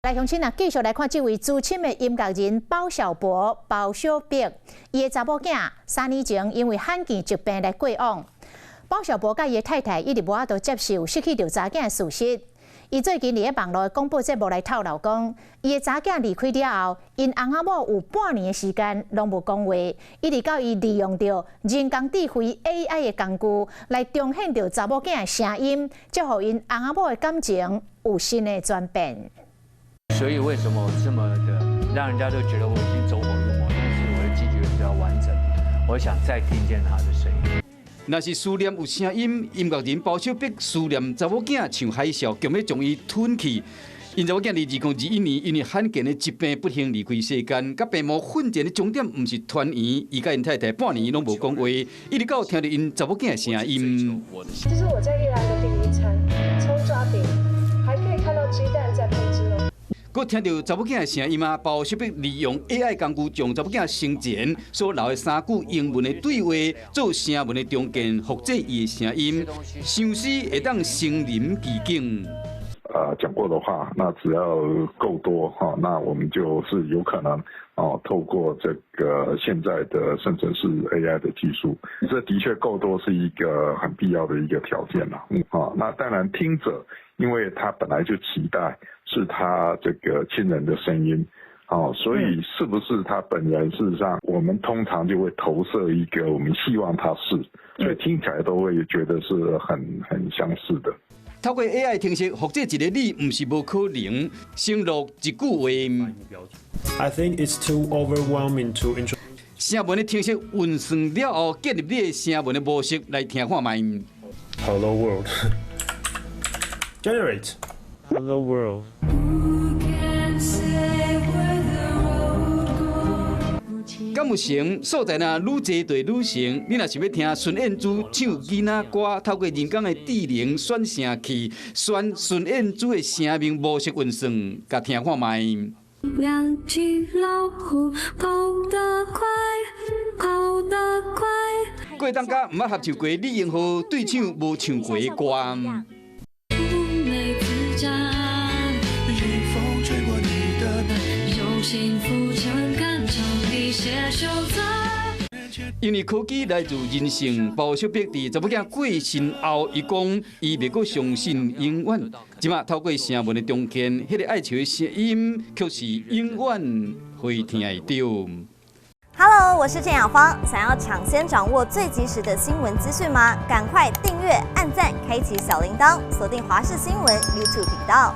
來鄉親啊，繼續來看這位資深的音樂人包小柏包小柏，伊的查某囝3年前因為罕見疾病來過往。包小柏佮伊的太太一直無法度接受失去著查囝的事實。伊最近佇咧網路的廣播節目來透露講，伊的查囝離開了後，𪜶翁仔某有半年的時間攏無講話，一直到伊利用著人工智慧 AI 的工具來重現著查某囝的聲音，才予𪜶翁仔某的感情有新的轉變。所以為什麼這麼的讓人家都覺得我已經走火入魔？但是我的記憶比較完整，我想再聽見他的聲音。若是思念有聲音，音樂人包小柏思念查某囝像海嘯，強欲將伊吞去。𪜶查某囝佇2021年因為罕見的疾病不幸離開世間，佮病魔奮戰的終點毋是團圓，伊佮𪜶太太半年攏無講話，一直到聽著𪜶查某囝的聲音。這是我在宜蘭的第一餐，蔥抓餅，還可以看到雞蛋在噴汁哦。閣聽著查某囝的聲音啊，包小柏利用 AI 工具將查某囝生前所留的三句英文的對話做聲紋的重建，複製伊的聲音，相思會當身臨其境。講過的話，那只要夠多哈，那我們就是有可能哦，透過這個現在的生成式 AI 的技術，這的確夠多是一個很必要的一個條件啦。啊，那當然聽者，因為他本來就期待是他這個親人的聲音，哦，所以是不是他本人？事實上，我們通常就會投射一個我們希望他是，所以聽起來都會覺得是很相似的。透過 AI 程式複製一個你，毋是無可能。承諾一句話。 I think it's too overwhelming to 聲紋的程式運算了後，建立你的聲紋的模式來聽看覓。 Hello world. Generate. Hello world. Say where the road goes. 敢有成所在若愈濟就愈成？你若是欲聽孫燕姿唱囡仔歌，透過人工的智能選聲器，選孫燕姿的聲紋模式運算，共聽看覓。兩隻老虎跑得快，跑得快。過冬甲毋捌合唱過李榮浩對唱無唱過的歌。美自家，風吹過你的用幸福撐桿唱你寫手冊。因為科技來自人性，包小柏佇查某囝過身後，伊講伊袂閣相信永遠。這馬透過聲紋的重建，彼個愛笑的聲音，卻是永遠會聽會著。 Hello，我是鄭雅芳。想要搶先掌握最及時的新聞資訊嗎？趕快訂閱、按讚、開啟小鈴鐺，鎖定華視新聞 YouTube 頻道。